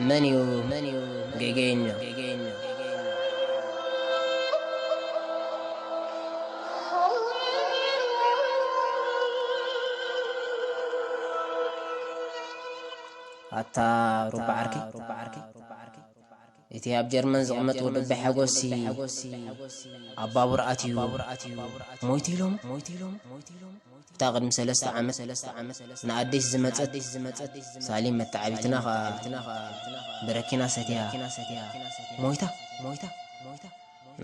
መን እዩ? መን እዩ? ጌገኛ። ኣታ ሩባ ዓርከይ፣ እቲ ኣብ ጀርመን ዝቕመጥ ወዲ ኣቦይ ሓጎስሲ፣ ኣብ ባቡር ኣትዩ ሞይቱ ኢሎሞ። እታ ቅድሚ ሰለስተ ዓመት ንኣዲስ ዝመጸት ሳሌም መተዓቢትና ኸኣ በረኪና ሰትያ ሞይታ።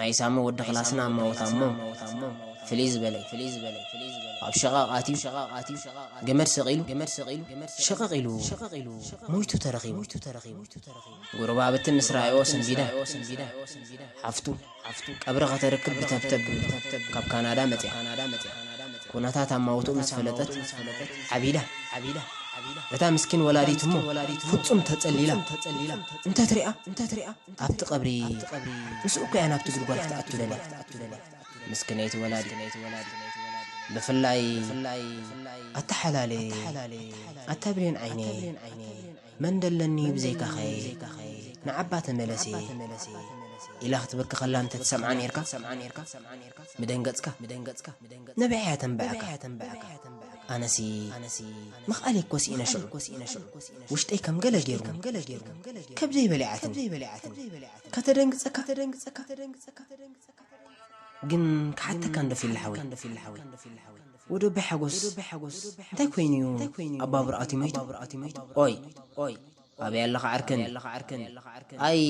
ናይ ሳሚ ወዲ ክላስና ኣማውታ እሞ ፍልይ ዝበለ ኣብ ሸቓቕ ኣትዩ፣ ገመድ ሰቒሉ፣ ሸቐቕ ኢሉ ሞይቱ ተረኺቡ። ጎረባብቲ ምስ ረኣይኦ ሰንቢዳ። ሓፍቱ ቀብሪ ከተርክብ ብተብተብ ካብ ካናዳ መጽያ። ኩነታት ኣማውትኡ ምስ ፈለጠት ዓቢዳ። እታ ምስኪን ወላዲት እሞ ፍጹም ተጸሊላ። እንተ ትሪኣ፣ ኣብቲ ቀብሪ ምስኡ እኮ እያ ናብቲ ጉድጓድ ክትኣቱ ደልያ። ምስክነይቲ ወላዲት። ብፍላይ ኣታ ሓላለ፣ ኣታ ብሌን ዓይነይ፣ መን ደለኒ ብዘይካኸ፣ ንዓባ ተመለሲ ኢላ ክትበኪ ከላ እንተ ትሰምዓ ኔርካ፣ ምደንገጽካ። ነብዓ እያ ተንብዓካ። ኣነሲ ምኽኣለይ እኮ ስኢነ ሽዑ። ውሽጠይ ከም ገለ ገይሩ። ከብደይ በሊዓትኒ። ከተደንግጸካ። ግን ክሓተካ እንዶ ፊላ ሓወይ። ወዲ ኣቦይ ሓጎስ እንታይ ኮይኑ እዩ ኣብ ባቡር ኣትዩ ሞይቱ? ኦይ፣ ኣበይ ኣለኻ ዓርከን? ኣይ፣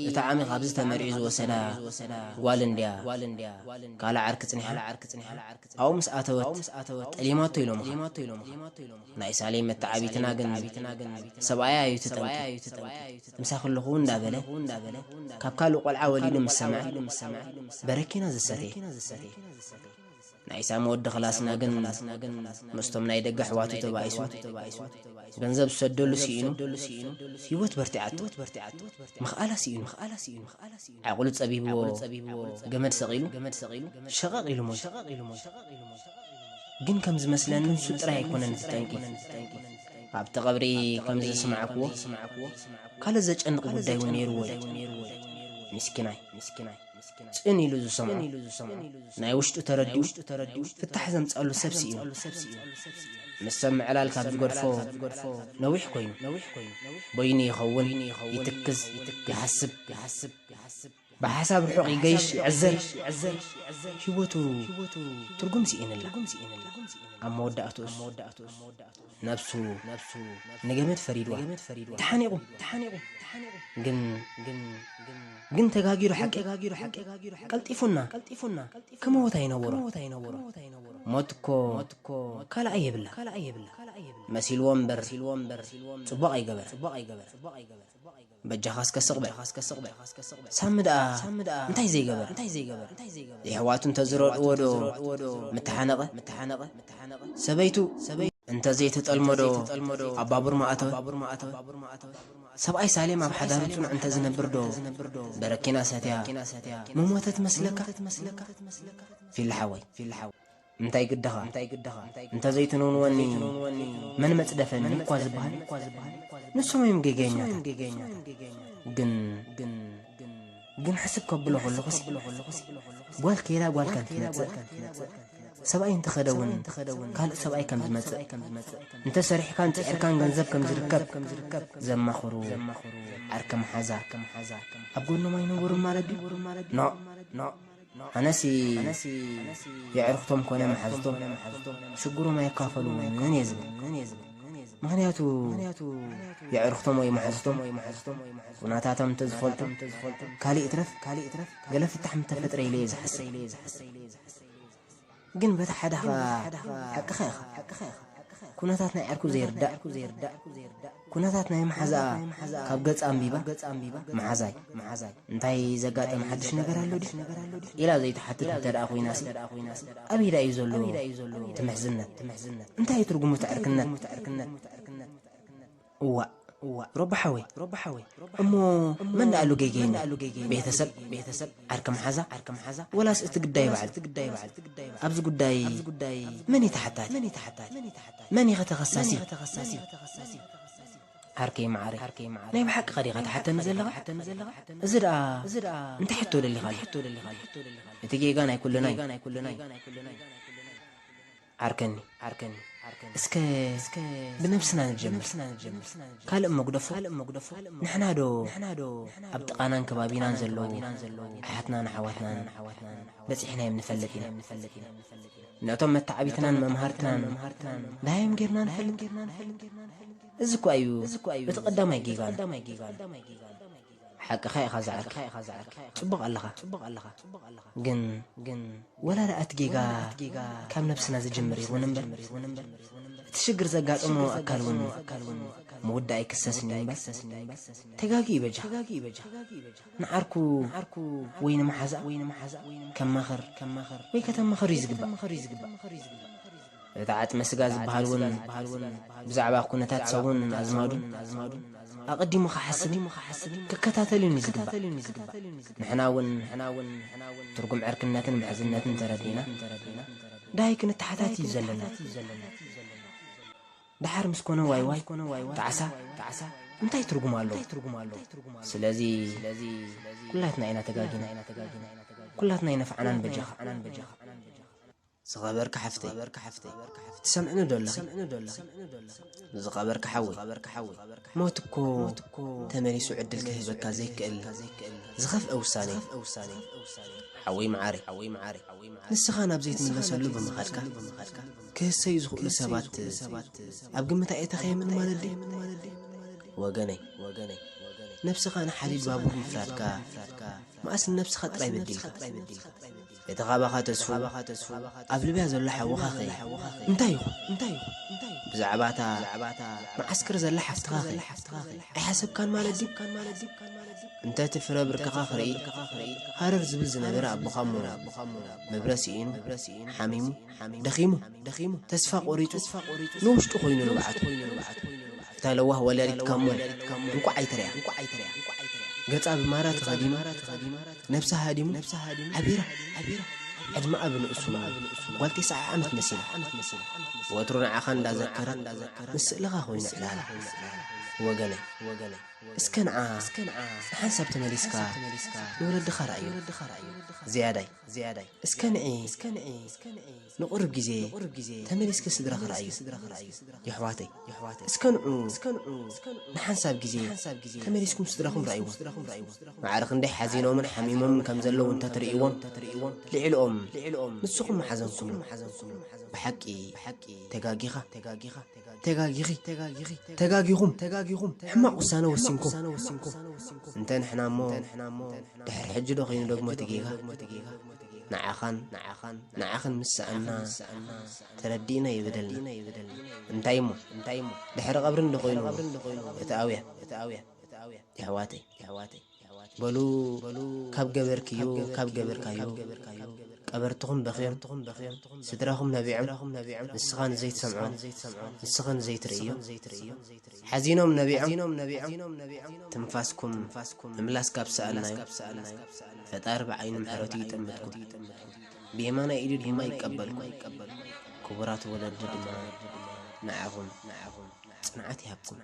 እታ ዓሚ ካብዚ ተመርዕዩ ዝወሰዳ ጓል እንድያ ካልእ ዓርኪ ጽኒሓ። ኣብኡ ምስ ኣተወት ጠሊማቶ ኢሎምኻ። ናይ ሳሌም መተዓቢትና ግን ሰብኣያ እዩ እቲ ጠንቂ። ምሳኺ ኣለኹ እንዳበለ ካብ ካልእ ቆልዓ ወሊዱ ምስ ሰምዐ በረኪና ዝሰተየ። ናይ ሳሚ ወዲ ክላስና ግን ምስቶም ናይ ደገ ኣሕዋቱ ተባኢሱ፣ ገንዘብ ዝሰደሉ ስኢኑ፣ ህይወት በርቲዓቶ። ምኽኣላ ስኢኑ። ዓቕሉ ጸቢብዎ ገመድ ሰቒሉ ሸቐቕ ኢሉ ሞይቱ። ግን ከም ዝመስለኒ ንሱ ጥራይ ኣይኮነን እቲ ጠንቂ። ኣብቲ ቀብሪ ከም ዝሰማዕክዎ ካልእ ዘጨንቕ ጉዳይ እውን ነይርዎ እዩ። ምስኪናይ። ጽን ኢሉ ዝሰምዖ፣ ናይ ውሽጡ ተረዲኡ ፍታሕ ዘምጻሉ ሰብ ስኢኑ። ምስ ሰብ ምዕላል ካብ ዝገድፎ ነዊሕ ኮይኑ። በይኑ ይኸውን፣ ይትክዝ፣ ይሓስብ። ብሓሳብ ርሑቕ ይገይሽ፣ ይዕዘር። ህይወቱ ትርጉም ስኢንላ። ኣብ መወዳእትኡስ ነብሱ ንገመድ ፈሪድዋ። ተሓኒቑ፣ ተሓኒቑ። ግን፣ ግን፣ ግን ተጋጊሩ ሓቂ። ቀልጢፉና፣ ክመውት ኣይነውሮ። ሞት እኮ ካልኣይ የብላ። መሲልዎ እምበር ጽቡቕ ኣይገበረ። በጃኻ እስከ ስቕ በል። ሳሚ ደኣ እንታይ ዘይገበረ? የሕዋቱ እንተዝረድእዎ ዶ ምተሓነቐ? ሰበይቱ እንተዘይተጠልሞ ዶ ኣብ ባቡር ምኣተወ? ሰብኣይ ሳሌም ኣብ ሓዳሩ ጽኑዕ እንተዝነብር ዶ በረኪና ሰትያ ምሞተት መስለካ? ፊላ ሓወይ። እንታይ ግድኻ? እንተዘይትንውንወኒ መን መጽደፈኒ እኳ ዝበሃል። ንሶም እዮም ጌገኛታት። ግን፣ ግን ሕስብ ከብሎ ከለኹሲ፣ ጓል ከይዳ ጓል ከም ትመጽእ፣ ሰብኣይ እንተኸደ እውን ካልእ ሰብኣይ ከም ዝመጽእ፣ እንተ ሰሪሕካን ጽዒርካን ገንዘብ ከም ዝርከብ ዘማኽሩ ዓርከ መሓዛ ኣብ ጎኖም ኣይነበሩን ማለት ድዩ? ኖእ፣ ኖእ። ኣነሲ የዕርኽቶም ኮነ መሓዝቶም ሽግሮም ኣይካፈሉን እየ ዝብል። ምኽንያቱ የዕርኽቶም ወይ መሓዝቶም ኩነታቶም እንተዝፈልጡ፣ ካልእ ይትረፍ፣ ካልእ ይትረፍ፣ ገለ ፍታሕ ምተፈጥረ ኢለ እየ ዝሓስብ። ግን በቲ ሓደ ኸኣ ሓቅኻ ኢኻ። ኩነታት ናይ ዓርኩ ዘይርዳእ፣ ኩነታት ናይ መሓዛኣ ካብ ገጻ ኣንቢባ፣ መሓዛይ፣ እንታይ ዘጋጠመ ሓድሽ ነገር ኣሎ ድዩ? ኢላ ዘይትሓትት እንተ ደኣ ኮይናሲ፣ ኣበይ ደኣ እዩ ዘሎ እቲ ምሕዝነት? እንታይ እዩ ትርጉሙ እቲ ዕርክነት? እዋእ፣ ሮባ ሓወይ፣ እሞ መን ደኣ ኣሎ ጌገኛ? ቤተሰብ፣ ቤተሰብ፣ ዓርኪ መሓዛ፣ ዓርኪ መሓዛ፣ ወላስ እቲ ግዳይ ባዕሉ? ኣብዚ ጉዳይ መን እዩ ተሓታቲ? መን እዩ ተሓታቲ? መን እዩ ተኸሳሲ? ዓርከይ መዓረይ፣ ናይ ብሓቂ ኸዲኻ ትሓተኒ ዘለኻ? እዚ ደኣ እንታይ ሕቶ ደሊኻ? እቲ ጌጋ ናይ ኩልና እዩ። ዓርከኒ፣ እስከ ብነብስና ንጀምር። ካልእ መጉደፎ፣ ንሕና ዶ ኣብ ጥቓናን ከባቢናን ዘለዉ ኣሓትናን ኣሕዋትናን በጺሕናዮም ንፈልጥ ኢና? ነቶም መተዓቢትናን መምሃርትናን ደሃዮም ጌርና ንፈልጥ? እዚ እኳ እዩ እቲ ቀዳማይ ጌጋና። ሓቅኻ ኢኻ ዝዓርከይ። ጽቡቕ ኣለኻ። ግን፣ ግን ወላ ደኣ እቲ ጌጋ ካብ ነብስና ዝጅምር ይኹን እምበር፣ እቲ ሽግር ዘጋጠሞ ኣካል እውን ምውዳእ ኣይክሰስን እዩ እምበር፣ ተጋግዩ በጃኻ። ንዓርኩ ወይ ንመሓዛ ከማኽር ወይ ከተማኽር እዩ ዝግባእ። እቲ ዓጽመ ስጋ ዝበሃል እውን ብዛዕባ ኩነታት ሰቡን ኣዝማዱን ኣቐዲሙ ክሓስብን ክከታተልን እዩ ዝግባእ። ንሕና እውን ትርጉም ዕርክነትን ምሕዝነትን ተረዲእና፣ ዳይ ክንተሓታት እዩ ዘለና። ደሓር ምስ ኮነ ዋይ ዋይ፣ ጣዕሳ እንታይ ትርጉም ኣለዎ? ስለዚ ኩላትና ኢና ተጋጊና፣ ኩላትና ኣይነፍዓናን በጃኻ። ዝኸበርካ ሓፍተይ፣ ትሰምዕኒ ዶ ኣለኺ? ዝኸበርካ ሓወይ፣ ሞት እኮ ተመሊሱ ዕድል ክህበካ ዘይክእል ዝኸፍአ ውሳነ እዩ። ሓወይ መዓረይ፣ ንስኻ ናብ ዘይትምለሰሉ ብምኻድካ፣ ክህሰዩ ዝኽእሉ ሰባት ኣብ ግምት ኣየእተኻዮምን ማለት ድዩ? ወገነይ፣ ነብስኻ ንሓዲድ ባቡር ምፍራድካ፣ መኣስ ንነብስኻ ጥራይ በዲልካ? እቲ ካባኻ ተስፉ ኣብ ልብያ ዘሎ ሓውኻ ኸ እንታይ ይኹን? እንታይ ይኹን? እንታይ ይኹን? ብዛዕባታ መዓስከር ዘላ ሓፍትኻ ኸ ኣይሓሰብካን ማለት ድዩ? እንተ እቲ ፍረ ብርክኻ ክርኢ ሃረር ዝብል ዝነበረ ኣቦኻ እሞ መብረ ስኢኑ፣ ሓሚሙ፣ ደኺሙ፣ ደኺሙ፣ ተስፋ ቆሪጹ፣ ንውሽጡ ኮይኑ ንብዓቱ። እታ ለዋህ ወላዲትካ እሞ እንቋዕ ኣይተርያ። ገጻ ብማራ ተኸዲኑ፣ ነብሳ ሃዲሙ፣ ሓቢራ፣ ዕድመኣ ብንእሱ፣ ጓል ተስዓ ዓመት መሲላ። ወትሩ ንዓኻ እንዳዘከረት፣ ምስ ስእልኻ ኮይኑ ዕላላ። ወገነይ፣ እስከ ንዓ ንሓንሳብ ተመሊስካ ንወለድኻ ረኣዮ። ዝያዳይ፣ እስከ ንዒ ንቑሩብ ግዜ ተመሊስኪ ስድራኺ ረኣዮ። የሕዋተይ፣ እስከ ንዑ ንሓንሳብ ግዜ ተመሊስኩም ስድራኹም ረኣይዎም። ማዕረ ክንደይ ሓዚኖምን ሓሚሞምን ከም ዘለዉ እንተትርእይዎም፣ ልዕልኦም ንስኹም ምሓዘንኩምሎም። ብሓቂ ተጋጊኻ፣ ተጋጊኺ፣ ተጋጊኹም፣ ተጋጊኹም ሕማቕ ውሳነ ወሲንኩም። እንተ ንሕና እሞ፣ ድሕሪ ሕጂ ዶ ኸይኑ ደግሞ እቲ ጌጋ? ንዓኻን ንዓኻን ንዓኽን ምስ ሰኣና ተረዲእና ይበደልና። እንታይ እሞ፣ እንታይ እሞ፣ ድሕሪ ቀብሪ እንዶ ኾይኑ እቲ ኣውያት፣ የሕዋተይ፣ የሕዋተይ። በሉ፣ ካብ ገበርክዮ፣ ካብ ገበርካዮ፣ ቀበርትኹም በኺዮም፣ ስድራኹም ነቢዖም፣ ንስኻ ንዘይትሰምዖ፣ ንስኻ ንዘይትርእዮ፣ ሓዚኖም ነቢዖም፣ ትንፋስኩም ምምላስ ካብ ሰኣልናዮ፣ ፈጣሪ ብዓይኒ ምሕረቱ ይጠምትኩም፣ ብየማናይ ኢዱ ድማ ይቀበልኩም። ክቡራት ወለዲ ድማ ንዓኹም ጽንዓት ይሃብኩም።